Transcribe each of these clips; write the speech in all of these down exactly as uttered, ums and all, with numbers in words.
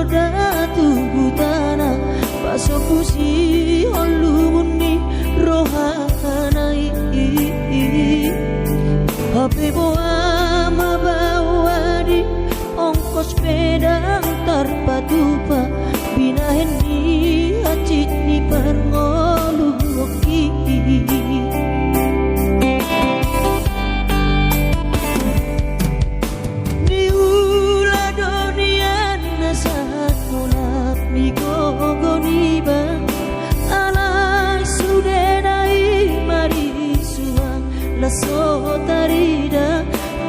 Datu butana, pasombu sihol lungun ni rohana i. Hape boa ma baoa di ongkos pe ndang tarpatupa, binahen ni hansit ni parngoluonki. Niula do nian na sahat tolap ni gogo niba, alai sudena i marisuang na so tarida.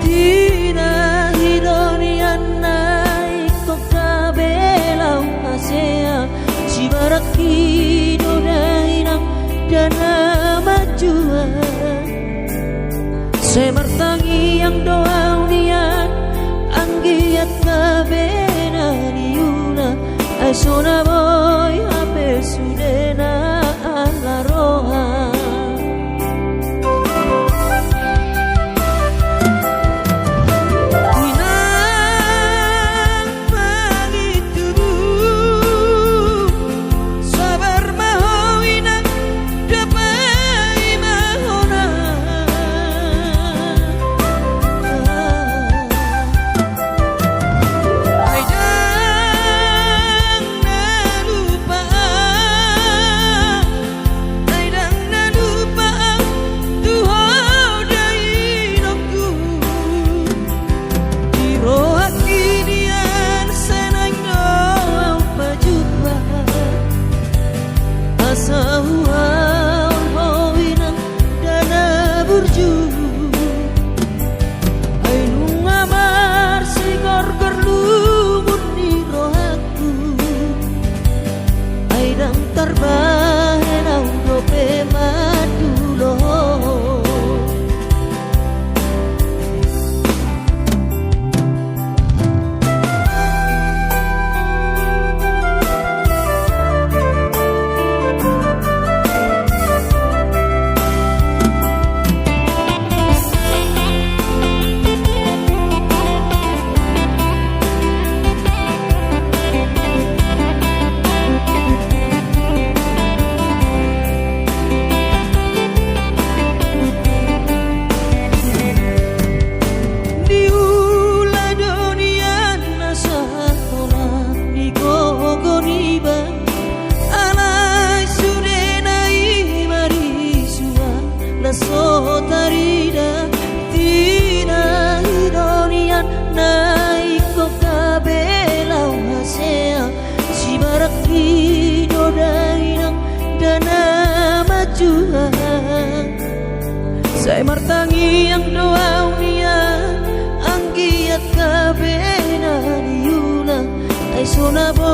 Tinahi do nian na ingkon gabe laho hasea, sibarangki do dainang ndada na manjual. Sai martangiang do au nian, anggiat gabe na niula, ai so na boi hape sudena ala roha. Inang mangintubu, sabar ma ho inang, dapai ma hona. Ai ndang na lupa au, ai ndang na lupa au tu ho dainangku. Di rohangki nian sai naeng do au pajumpa, asa huaol ho inang ndada burju. Ai nunga marsigorgor lungun ni rohangku, ai ndang tarbahen au dope mandulo. Niula do nian na sahat tolap ni gogo niba, alai sudena i marisuang na so tarida. Tinahi do nian na ingkon gabe laho hasea, sibarangki do dainang ndada na manjual. Sai martangiang do au nian, anggiat gabe na niula, ai so na bo